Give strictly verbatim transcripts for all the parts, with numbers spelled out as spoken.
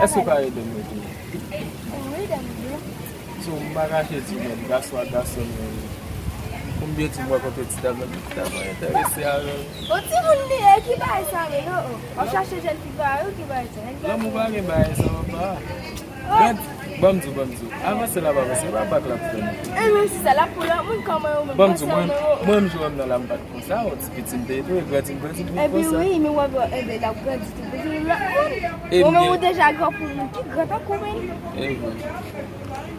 Èske w ka ede m tou? Wi, dam yo. So, m pa kache di w, men gason ak gason, men konbyen ti mwen kontre ti dam nan, ti dam nan enterese avè l. Bon, timoun li ye, ki bagay sa, men non, oh. W ap chache jèn fi parèy ou, ki bagay sa? Lanmou pa gen bagay sa, papa. Gad, ban m di w, ban m di w. Avanse l ap avanse, e pa bak l ap fè nou. E menm si sa, l ap pou lòt moun, kòman yo menm? Ban m di w, mwen, mwen menm, jan m nan la, m pa t konsa, yon ti piti m te ye tou, e grandi m, grandi m vin konsa. Epi wi, men w ap, enben, l ap grandi tou, pou vin lòt moun. Ou menm, ou deja gran pou moun ki gran tankou w menm. E vre.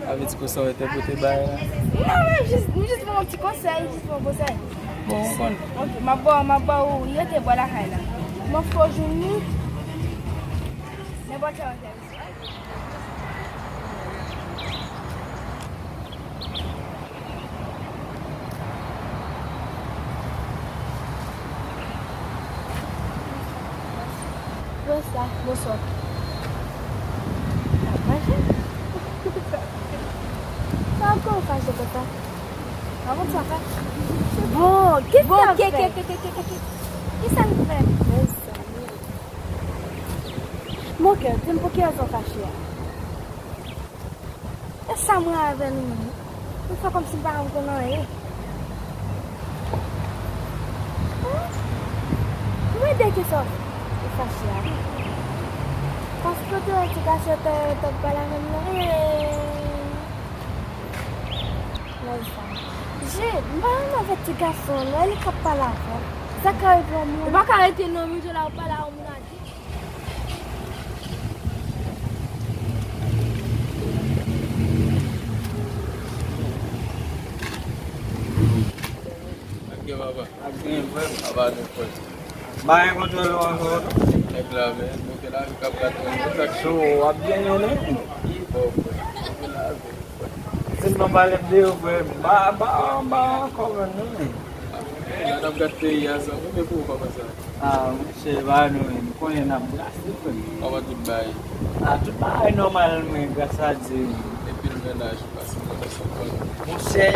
Sa vle di konsa w entèprete bagay la? Non, men jis, m jis ba w yon ti konsèy, jis yon konsèy. Bon, w konn. Ok, m ap ba w, m ap ba w, rete bò lakay la. M ap fè w jwenn li. Nenpòt lè w enterese. Bonswa. Bonswa. Sa mache? Sa ankò ou fache konsa? Avan sa fè. Bon, kisa fè? Bon, ke, ke, ke, ke, ke, ke. Kisa l fè? Mezanmi. Mon kè, di m pou ki rezon fache a? E sa mwen avè l menm? Ou fè kòmsi m pa janm konn anyen. Mwen de kisa ou fache a? Paske w te wè ti gason te, te pale avè m nan. Mezanmi. Je, m pa renmen avèk ti gason an non, e li k ap pale avè m. Sa ka rive yon moun. Ou pa ka rete nan mitan la, ou pale a yon moun a di. Ak gen papa. Ak gen frè. Papa nou frè. Ba gen kontwòl ou ankò non. Nèg la men, bouke la, li k ap gate yon moun. Cho, w ap byen mennen. Bon, frè. Bouke la, men. Se m nan pale m de yo, frè. Ba, ba, ba, ankò menm non. Jan n ap gade peyi a, sa konbyen pou ou papa sa? Ah, monchè, ba nou menm, konnen n ap brase, frè. Kòman tout bagay? Ah, tout bagay nòmal, men, gras a Dye. Epi l mennaj ou pase mwen sa konn. Monchè,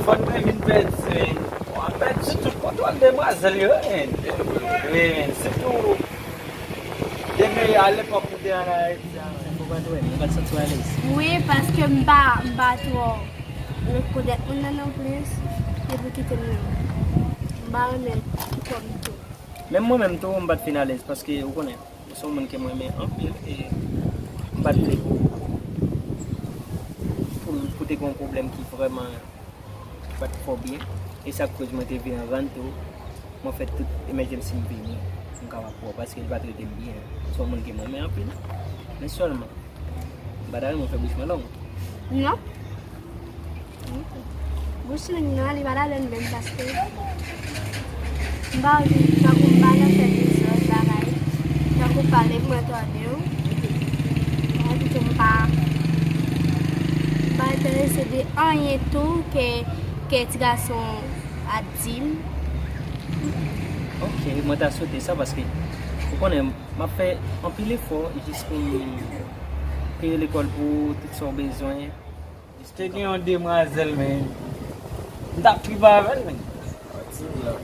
fò n mwen vin pèdi, men. W ap pèdi tout kontwòl demwazèl yo, men. Wi, men, sitou de Aletan pou te an Ayiti a. Ou pa t wè, ou pa t santi w alèz? Wi, paske m pa, m pa twò rekonèt moun nan non plis, li pou kite m nan. M pa renmen kòm tou. Menm mwen menm tou, m pa t fin alèz, paske ou konnen, ou se yon moun ke m renmen anpil, e m pa t vle pou, pou, pou te gen yon pwoblèm ki vrèman pa t fò byen. E sa k koz mwen te vin rann tou. Mwen fè tout emergency m vini pou m kapab wè w, paske li pa t rete m byen. Se yon moun ke m renmen anpil. Men sèlman, m pa ta renmen fè bouch mwen long. Non. Bouch long nan, li pa ta bèl menm, paske m pa di, tankou m pa nan fè dezòd bagay. Tankou pale pou mwen tande w. Mwen di tou m pa, m pa enterese de anyen tou ke, ke ti gason ap di m. Ok, mwen ta swete sa paske ou konnen m ap fè anpil efò jis pou m peye lekòl pou ou, tout sa w bezwen. Te gen yon demwazèl, men m t ap trip avè l, men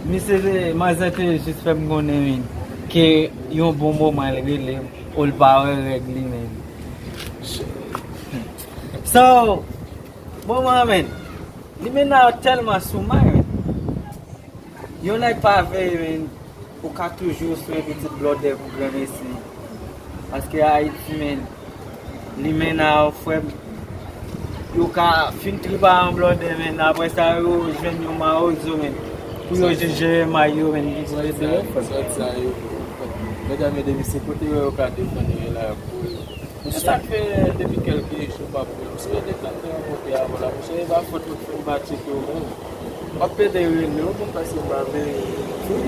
misye, manzè te jis fè m konnen, men, ke yon bon moman l rele m, ou l pa wè règ li, men. So, moman, men, limena yo tèlman sou may, men. Yon nèg pa veye, men, ou ka toujou sou yon pitit blòdè pou granmesi. Paske Ayiti, men, limena yo, frè m, yo ka fin trip a yon blòdè, men, apre sa, yo jwenn yon mawozo, men, pou yo jis jere may yo, men, ki pou ede yo, frè m. Sòt sa yo, medam yo, depi se kote yo, yo ka defann yo la pou yo. Sa fè depi kèlke jou m ap wè. M sonje de tan te rankontre avè w la, m sonje pa fòt mwen ki fè m pa tcheke w menm. M ap plede rele w pou m pase m pa veye.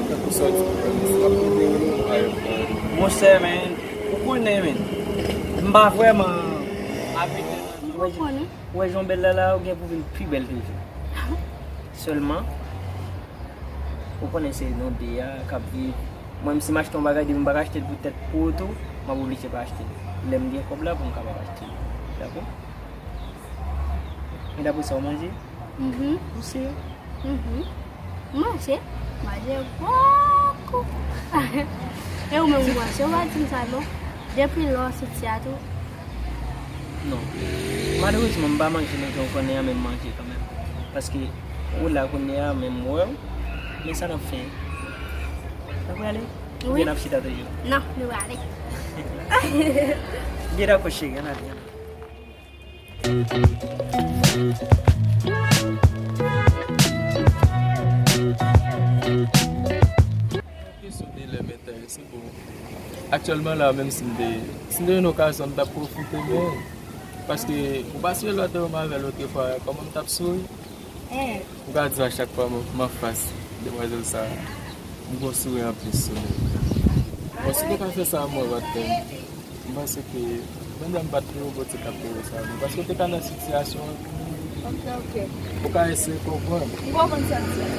Tankou sòti pou m ap plede rele w pa reponn. Monchè, men, ou konnen, men, m pa vrèman abitye nan... Ou wè jan w bèl la la, ou gen pou vin pi bèl toujou. Sèlman, ou konnen se nou de a k ap viv. Mwen menm si m achte yon bagay, depi m pa ka achte l pou tèt pou ou tou, m ap oblije pa achte l. Lè m gen kòb la pou m kapab achte l. Dakò? Men dapre sa w manje? Mhm. Ou se? Mhm. Manje? Manje bokou. E ou menm ou manje? Ou pa di m sa non. Depi lè w soti a tou. Non. Malerezman, m pa manje nan jan w konnen an, men m manje kanmenm. Paske ou la kounye a, men m wè w, men sa n ap fè? N ap prale? Wi. Oubyen n ap chita toujou? Non, nou prale. Byen dakò, cheri, ann ale, ann ale. Kesyon de lè, men, enterese pou mwen. Aktyèlman la, menm si m te, si m te jwenn okazyon, m t ap pwofite, men paske ou pa sonje lè w te wè m avè l otrefwa, kòman m t ap souri? Ou ka di a chak fwa m, m anfas demwazèl sa a, m gon souri anplis sou mwen. Bon, si w te ka fè sa a mwen, w ap fè m. M panse ke, pandan m pa t vle w, Bondye t ap fè w sa, men paske w te ka nan sitiyasyon an tou. Ok, ok. Ou ka eseye konprann. M konprann sa w di a.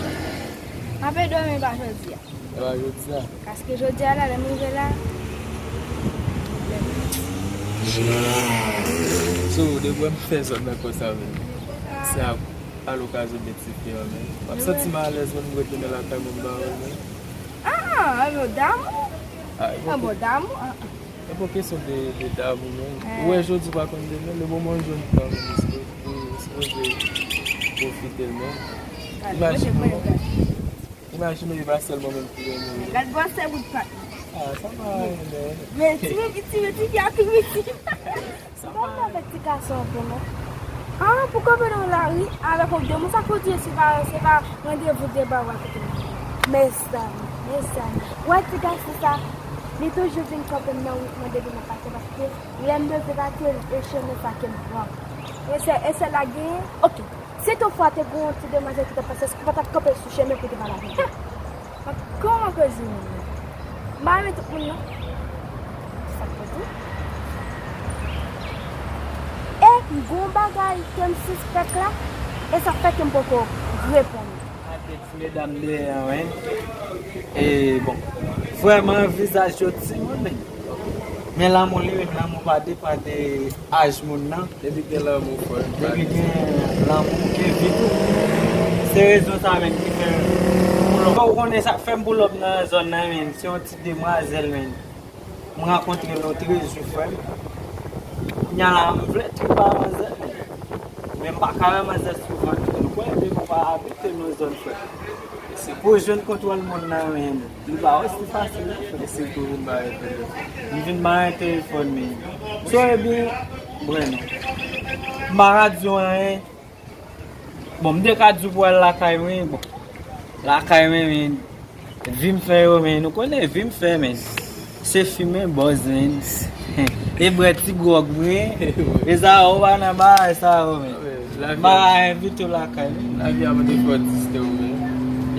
M ape dòmi pa jodi a. E pa jodi a. Paske jodi a la, lè m rive la, So, depi w wè m fè zòn nan konsa, men, se a, a lokazyon de ti fi an, men. M ap santi m alèz, men m retounen lakay mwen, m ba w, men. Ah, amour d'amour? Ah, e pa Amour d'amour? Ah, ah. E pa kesyon de, de damou, men. Eh. Ou wè jodi, w pa konn demen, le moman w jwenn tan, men, ou sipoze pwofite l, men. Gade, imajine w. Imajine w, e pa sèl mwen menm ki renmen w. Gad gwosè bout pat mwen. Ah, sa pa renmen. Men ti, men ti, men ti fi a tou piti. Sa pa renmen. Avèk ti gason an pou non. Ah, pou kanpe nan lari avèk yon granmoun, sa pou di se pa, se pa randevou de bagay kote. Mezanmi, mezanmi. Wè ti gason sa, li toujou vin kanpe m nan wout mwen depi nan pase, paske lè m leve pati, e chemen sa ke m pran. E se, e se la genyen, ok. Si toutfwa te gen yon ti demwazèl ki t ap pase, èske w pa t ap kanpe sou chemen pou te pale avè l? Kòman koze moun nan? M pa renmen tout moun non. Sa k fè tou? E m gen yon bagay ke m sispèk la, e sa k fè ke m poko reponn. Gade ti medam dèyè an, wi. E bon, vrèman vizaj yo timoun, men lanmou li menm, lanmou pa depann de aj moun nan. Depi gen lanmou, frè. Depi gen lanmou, gen vi tou. Se rezon sa menm ki fè m pull up. Ou konnen sa k fè m pull up nan zòn nan, men, se yon ti demwazèl, men. M rankontre nou trezou, frè m. Kounya la, m vle trip a manzè, men, men m pa ka wè manzè souvan. Nou konnen depi w pa abite nan zòn, frè. Pou w jwenn kontwòl moun nan, men, li pa osi fasil, non, frè. E si w vin ba yo telefòn? M vin ba yo telefòn, men. So, ebyen, Breno. M pa ka di w anyen. Bon, m te ka di w pou w al lakay mwen, bon. Lakay mwen, men, vi m fè yo, men, nou konnen vi m fè, men. Se fimen bòz, men. E bwè ti gwòg, men. E sa, ou pa nan bagay sa yo, men. M pa ka envite w lakay mwen. Lavi a mande fò distè w, men.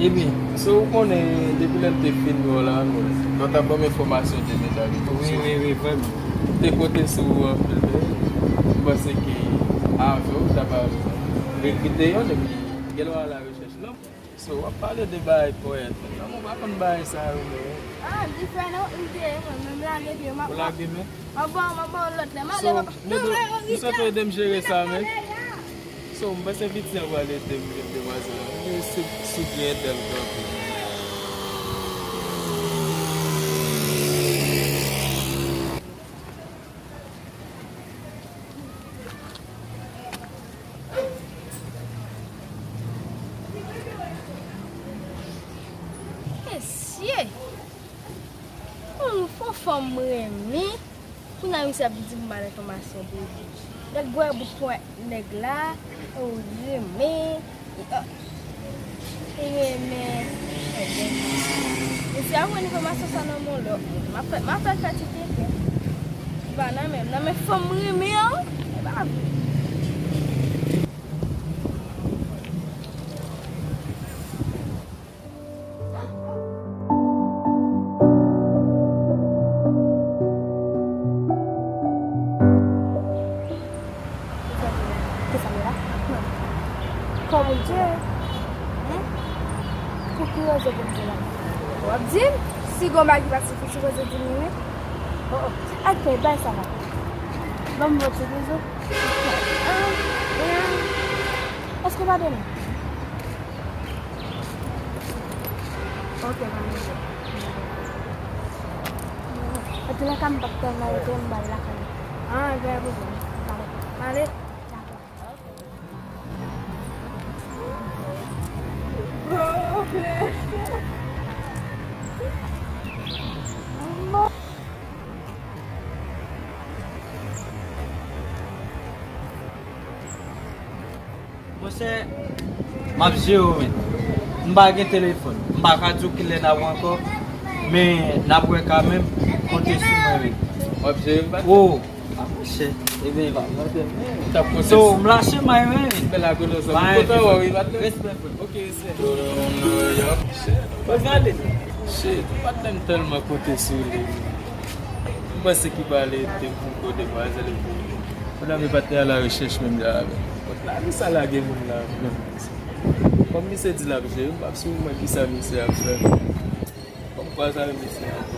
Ebyen, so ou konnen, depi lè m te fin wè w la, non, lè w t ap ban m enfòmasyon de medam. Wi, wi, wi, vrèman. M te konte sou ou anpil, men m panse ke avè w, m t ap rekrite yon nèg ki gen lwa la rechèch, non? So, w ap pale de bagay ponyèt, non, mwen pa konn bagay sa yo, men. Ah, diferan, non, li te, mwen, menm lage pye, m ap, ou lage men? M ap ba w, m ap ba w lòt lè, m ale, so, m ap, nou, nou, nou, sot ede m jere sa, men. So, m panse piti an pral ede m jwenn demwazèl la. Men se sou Grendel kanpe. Mesye! Yon, yon fanm m renmen. Kounye a misye ap vin di m ba l enfòmasyon pou li. Nèg bwè bout ponyèt nèg la, ou renmen, li, ah, li renmen. Mesye ap jwenn enfòmasyon sa nan men yon lòt moun. M ap fè, m ap fè l fè ti tenten. Li pa nan men m, nan men fanm m renmen an, e pa vre. Kisa m ye la? Kòman m di w? Hein? Pou ki rezon pou m di w la? W ap di m? Si gon bagay ki pa sifi, sipoze di m wi. Oh, oh. Ak kèy bay sa la. Ban m vòt sou rezo. Ah, ah. Èske w pa demen? Ok, pa gen pwoblèm. Antoulèka, m p ap tèlman rete, m ba l lakay mwen. Ah, gen pwoblèm. M ale. M ale. Dakò. Monchè, m ap jere w, men. M pa gen telefòn. M pa ka di w kilè n ap wè ankò, men n ap wè kanmenm. Konte sou mwen, men. W ap jere m, patnè? Oh, a monchè. Ebyen, pa pwoblèm, men. T ap konte sou. So, m lache may, men. Bèl akono sa. M kontan wè w, wi, patnè. Respè, frè. Ok, respè. Monchè, shit, patnè m tèlman konte sou li. M panse ki pale te pou demwazèl epi. Pandan men patnè a la rechèch menm jan avè m. Kot lavi sa lage moun la menm? Kòm misye di l ap jere, m p ap sou mwen kisa misye ap fè. Kòm kwa sa yo misye ap